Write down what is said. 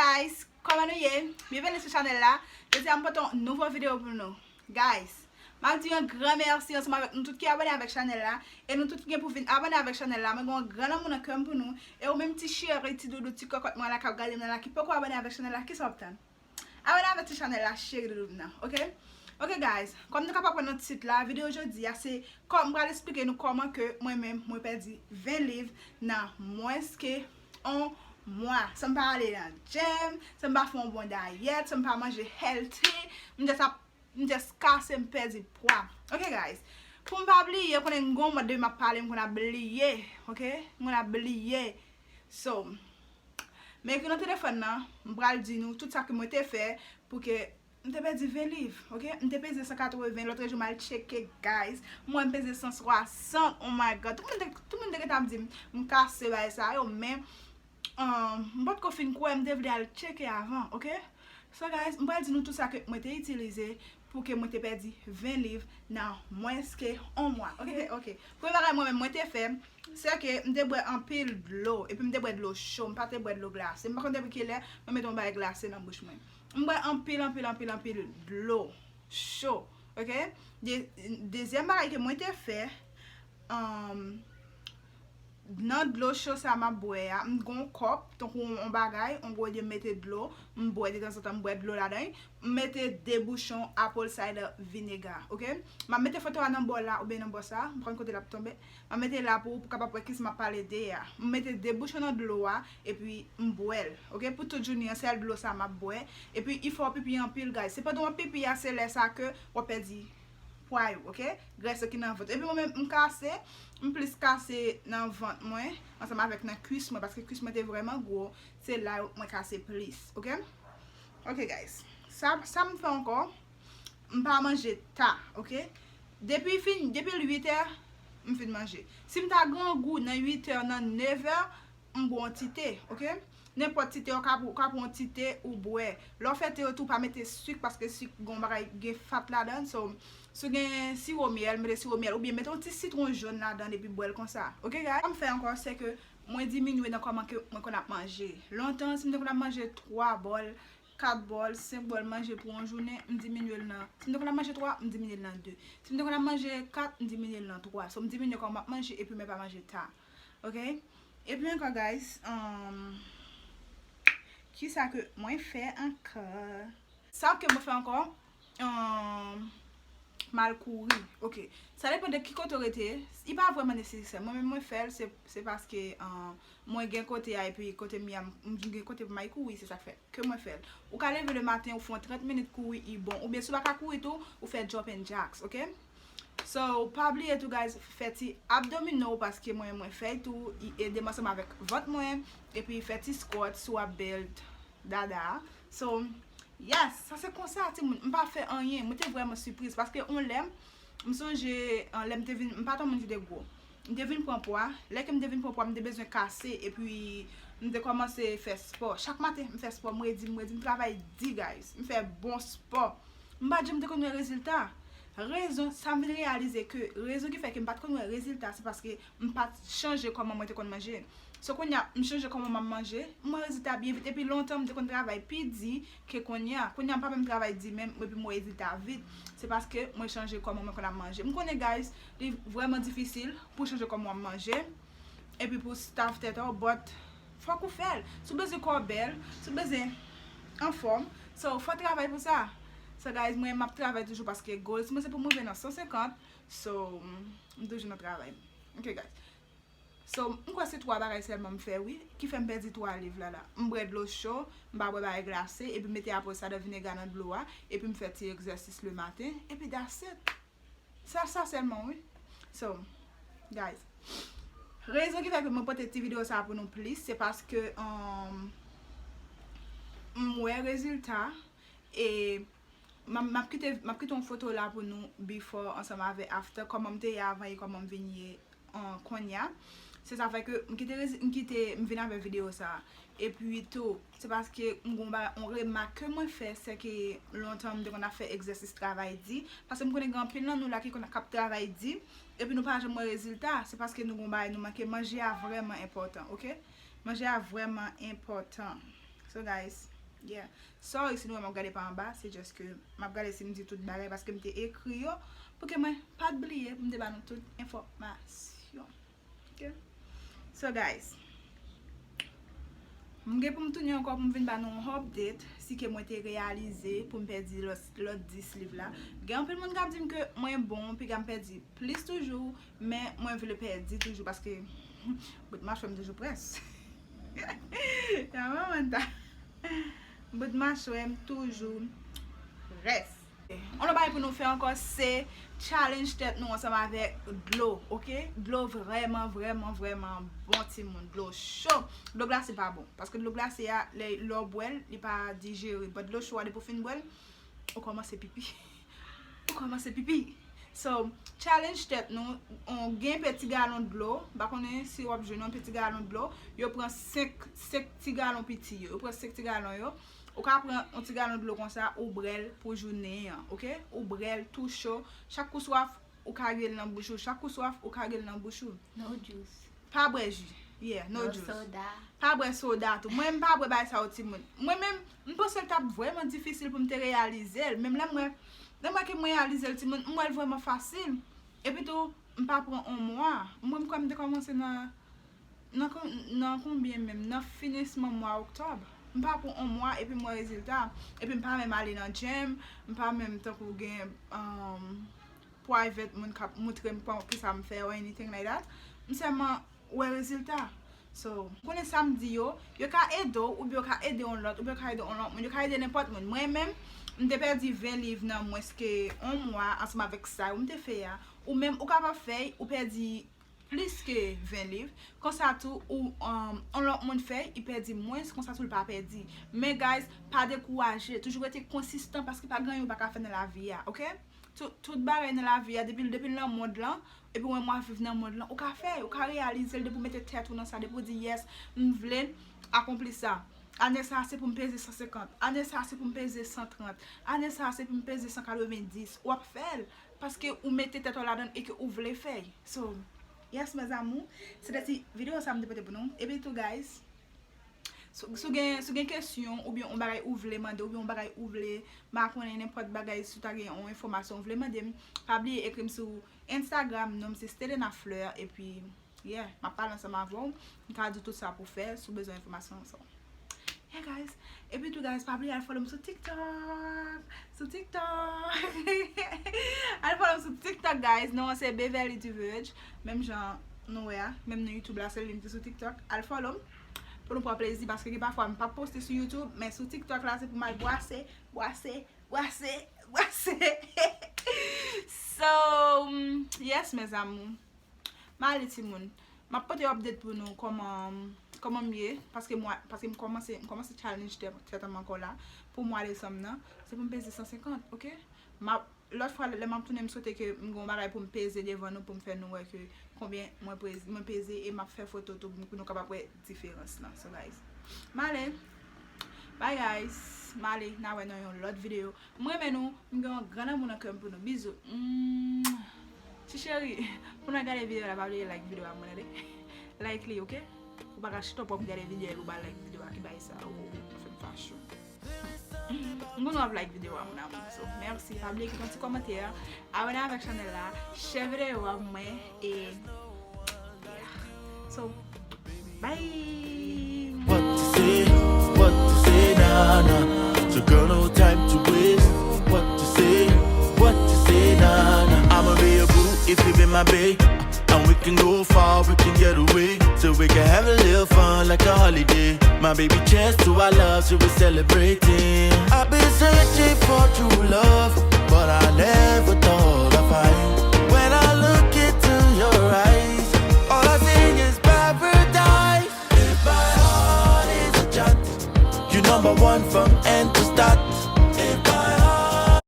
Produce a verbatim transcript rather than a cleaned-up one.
Guys, kòman nou ye? Byenveni sou chanèl la. Jodi a m pote yon nouvo videyo pou nou. Guys, m ap di yon gran mèsi ansanm avèk nou tout ki abòne avèk chanèl la e nou tout ki gen pou vin abòne avèk chanèl la. Mwen gen yon gran lanmou nan kè m pou nou. E ou menm ti cheri, ti doudou, ti kòkòt mwen la k ap gade m nan la ki poko abòne avèk chanèl la, kisa w ap tann? Abòne avèk ti chanèl la, cheri doudou m nan, oke? Oke guys, kòm nou kapab wè nan tit la, videyo jodi a se kòm m pral eksplike nou kòman ke mwen menm mwen pèdi ven liv nan mwens ke yon mwa. San m pa ale nan gym, san m pa fè yon bon dayèt, san m pa manje healthy, m just ap, m just kase, m pèdi pwa. Oke guys, pou m pa bliye, konnen m gon mòd depi m ap pale, m konn ap bliye, oke? M konn ap bliye. So, m ekri nan telefòn nan, m pral di nou tout sa ke mwen te fè pou ke m te pèdi ven liv, oke? M te peze san katreven, lòt jou m al tcheke, guys. M wè m peze san swasant, oh my God. Tout moun te, tout moun te gentan ap di m, m kase bagay sa yo, men um, m potko fin kwè, m te vle al tcheke avan, oke? So guys, m pral di nou tout sa ke mwen te itilize pou ke mwen te pèdi ven liv nan mwens ke yon mwa, oke? Oke. Premye bagay mwen menm mwen te fè, se ke m te bwè anpil dlo, epi m te bwè dlo cho, m pa te bwè dlo glase. M pa konn depi kilè mwen mete yon bagay glase nan bouch mwen. M bwè anpil, anpil, anpil, anpil dlo cho, oke? De, dezyèm bagay ke mwen te fè, um, nan dlo cho sa m ap bwè a, m gon kòp, tankou yon bagay, on gwo lye m mete dlo, m bwè detanzantan, m bwè dlo ladan l, m mete de bouchon apple cider vinegar, oke? M ap mete foto a nan bò la oubyen nan bò sa, m pa konn kote l ap tonbe. M ap mete la pou ou kapab wè kisa m ap pale de a. M mete de bouchon nan dlo a, epi m bwè l, oke? Pou tout jounen an, sèl dlo sa m ap bwè. Epi, i fè w pipi anpil, guys. Se pandan w ap pipi a, se lè sa ke w ap pèdi pwa yo, oke? Grès yo ki nan vant. Epi mwen menm, m kase, m plis kase nan vant mwen, ansanm avèk nan kwis mwen, paske kwis mwen te vrèman gwo, se la yo mwen kase plis, oke? Oke, guys. Sa, sa m fè ankò, m pa manje ta, oke? Depi fin, depi l uit è, m fin manje. Si m ta grangou nan uit è, nan nèf è, m bwè yon ti te, oke? Nenpòt ti te, ou ka, ou ka pran yon ti te ou bwè. Lè w fè te yo tou, pa mete sik, paske sik gon bagay gen fat ladan l, so, si w gen siwo myèl, mete siwo myèl, oubyen mete yon ti sitwon jòn ladan l epi bwè l konsa, oke, guys? Sa m fè ankò, se ke mwen diminye nan kòman ke mwen konn ap manje. Lontan, si m te konn ap manje twa bòl, kat bòl, senk bòl manje pou yon jounen, m diminye l nan, si m te konn ap manje twa, m diminye l nan de. Si m te konn ap manje kat, m diminye l nan twa. So, m diminye kòman m ap manje epi mwen pa manje ta. Oke? Epi ankò, guys, um, kisa ke mwen fè ankò? Sa ke mwen fè ankò, um, m al kouri. Oke. Sa depann de ki kote w rete. Li pa vrèman nesesè. Mwen menm mwen fè l, se, se paske, um, mwen gen kote a, epi kote m ye a, m, m gen kote pou m al kouri, se sa k fè ke mwen fè l. Ou ka leve le maten, ou fè yon trant minit kouri, li bon. Oubyen si w pa ka kouri tou, ou fè jump and jacks, oke? So, pa bliye tou, guys, fè ti abdomino, paske mwen, mwen fè l tou, li ede m ansanm avèk vant mwen, epi fè ti squat si w ap build dada. So, yes, sa se konsa, timoun. M pa fè anyen, mwen te vrèman sipriz, paske yon lè, m sonje, an, lè m te vin, m pa t yon moun ki te gwo. M te vin pran pwa. Lè ke m te vin pran pwa, m te bezwen kase, epi m te kòmanse fè spò. Chak maten, m fè spò, m redi, m redi, m travay di, guys. M fè bon spò. M pa t janm te konn wè rezilta. Rezon, sa m vin reyalize ke rezon ki fè ke m pa t konn wè rezilta, se paske m pa t chanje kòman mwen te konn manje. So, kounye a, m chanje kòman m ap manje, m wè rezilta byen vit. Epi lontan, m te konn travay pi di ke kounye a. Kounye a, m pa menm travay di menm, epi m wè rezilta vit. Se paske mwen chanje kòman mwen konn ap manje. M konnen, guys, li vrèman difisil pou chanje kòman w ap manje, epi pou staff tèt ou, but fòk ou fè l. Si w bezwen kò w bèl, si w bezwen anfòm, so, fò w travay pou sa. So, guys, mwen, m ap travay toujou paske goals mwen, se pou m rive nan san senkant. So, m toujou nan travay. Ok, guys. So, m kwè se twa bagay sèlman m fè, wi, ki fè m pèdi twa liv la, la. M bwè dlo cho, m pa bwè bagay glase, epi m mete apple cider vinegar nan dlo a, epi m fè ti egzèsis le maten, epi that's it. Sa, sa sèlman, wi. So, guys, rezon ki fè ke mwen pote ti videyo sa pou nou plis, se paske, um, m wè rezilta, e m ap, m ap kite, m ap kite yon foto la pou nou before ansanm avè after, kòman m te ye avan e kòman m vin ye, uh, kounye a. Se sa fè ke m kite rezi-, m kite, m vin avè videyo sa. Epi tou, se paske m gon ba-, yon remak ke mwen fè, se ke lontan m te konn ap fè egzèsis travay di, paske m konnen gen anpil nan nou la ki konn k ap travay di, epi nou pa janm wè rezilta, se paske nou gon bagay nou manke. Manje a vrèman enpòtan, ok? Manje a vrèman enpòtan. So guys, yeah. Sorry si nou wè m ap gade pa anba, se just ke m ap gade si m di tout bagay paske m te ekri yo pou ke mwen pa t bliye pou m te ba nou tout enfòmasyon. Ok? So guys, m gen pou m tounen ankò pou m vin ba nou yon update si ke mwen te reyalize pou m pèdi lòt, lòt dis liv la. Gen anpil moun k ap di m ke mwen bon, piga m pèdi plis toujou, men mwen vle pèdi toujou paske bout machwè m toujou près. Ya manman ta. Bout machwè m toujou près. Yon lòt bagay pou nou fè ankò, se challenge tèt nou ansanm avèk dlo, ok? Dlo vrèman, vrèman, vrèman bon, timoun. Dlo cho. Dlo glase pa bon. Paske dlo glase a, lè, lè w bwè l, li pa dijere. But dlo cho a, depi w fin bwè l, ou kòmanse pipi. Ou kòmanse pipi. So, challenge tèt nou, on, gen pe ti galon dlo, m pa konnen si w ap jwenn yon pe ti galon dlo, yo pran senk, senk ti galon piti yo, yo pran senk ti galon yo, ou ka pran yon ti galon dlo konsa, ou bwè l pou jounen an, ok? Ou bwè l tou cho, chak kou swaf, ou ka gen l nan bouch ou, chak kou swaf, ou ka gen l nan bouch ou. No juice. Pa bwè ji. Yeah, no juice. No soda. Pa bwè soda tou. Mwen, m pa bwè bagay sa yo, timoun. Mwen menm, m panse l t ap vrèman difisil pou m te reyalize l. Menm lè m wè, lè m wè ke m reyalize l, timoun, m wè l vrèman fasil. Epi tou, m pa pran yon mwa. Mwen, m kwè m te kòmanse nan, nan kon-, nan konbyen menm? Nan finisman mwa oktòb. M pa pran yon mwa, epi m wè rezilta. Epi m pa menm ale nan gym, m pa menm tankou gen, um, private moun k ap moutre m kòman, kisa m fè or anything like that. M sèlman wè rezilta. So, konnen sa m di yo, yo ka ede w, oubyen yo ka ede yon lòt, oubyen yo ka ede yon lòt moun, yo ka ede nenpòt moun. Mwen menm, m te pèdi ven liv nan mwens ke yon mwa ansanm avèk sa yo m te fè a. Ou menm, ou kapab fè y, ou pèdi plis ke ven liv. Konsa tou, ou, um, yon lòt moun fè y, li pèdi mwens, konsa tou l pa pèdi. Men guys, pa dekouraje, toujou rete konsistan paske pa gen anyen ou pa ka fè nan lavi a, ok? Tout, tout bagay nan lavi a, depi, depi l nan mond lan, epi w menm w ap viv nan mond lan, ou ka fè, ou ka reyalize l depi w mete tèt ou nan sa, depi w di, "Yes, m vle akonpli sa. Ane sa a se pou m peze san senkant. Ane sa a se pou m peze san trant. Ane sa a se pou m peze san katrevenndis." W ap fè l, paske ou mete tèt ou ladan l e ke ou vle fè l. So, yes, mes amours, se te ti videyo sa m te pote pou nou. Epi tou, guys, Si, si w gen, si w gen kesyon, oubyen yon bagay ou vle mande, oubyen yon bagay ou vle, m pa konnen, nenpòt bagay, si w ta gen yon enfòmasyon ou vle mande m, pa bliye ekri m sou Instagram, non m se Stelena Fleur, epi, yeah, m ap pale ansanm avè w, m ka di w tout sa pou w fè, si w bezwen enfòmasyon, so. Yeah, guys. Epi tou, guys, pa bliye al follow m sou TikTok. Sou TikTok. Al follow m sou TikTok, guys. Non an se Beverly Duverge. Menm jan nou wè a, menm nan YouTube la, se li m te sou TikTok. Al follow m. Pou nou pran plezi, paske gen pafwa m p ap poste sou YouTube, men sou TikTok la, se pou m al bwase, bwase, bwase, bwase. So, yes, mes amours. M ale, timoun. M ap pote update pou nou kòman, kòman m ye, paske mwa, paske m kòmanse, m kòmanse challenge tèt, tèt an m ankò la, pou mwa desanm nan. Se pou m peze san senkant, ok? M ap, lòt fwa, lè m ap tounen, m swete ke m gen yon bagay pou m peze devan nou, pou m fè nou wè ke konbyen mwen peze, mwen peze, e m ap fè foto tou pou nou kapab wè diferans lan. So, guys, m ale. Bye, guys. M ale, n a wè nan yon lòt videyo. M renmen nou, m gen yon gran lanmou nan kè m pou nou. Bizou. Mwah. Ti cheri, pou n al gade videyo la, pa bliye like videyo a, mwen tande. Like li, ok? Ou pa ka chita w p ap gade videyo epi ou pa like videyo a, ki bagay sa? Ou, ou fè m fache. M konnen w ap like videyo a, mon amour. So, mèsi. Pa bliye kite yon ti kòmantè, abòne avèk chanèl la, share videyo a pou mwen, e, yeah. So, bye! What to say? What to say, nah, nah. So girl, no time to waste. What to say? What to say, nah, nah. I'ma be your boo if you be my babe. And we can go far, we can get away. So we can have a little fun like a holiday. My baby, cheers to our love, so we're celebrating. I've been searching for true love, but I never thought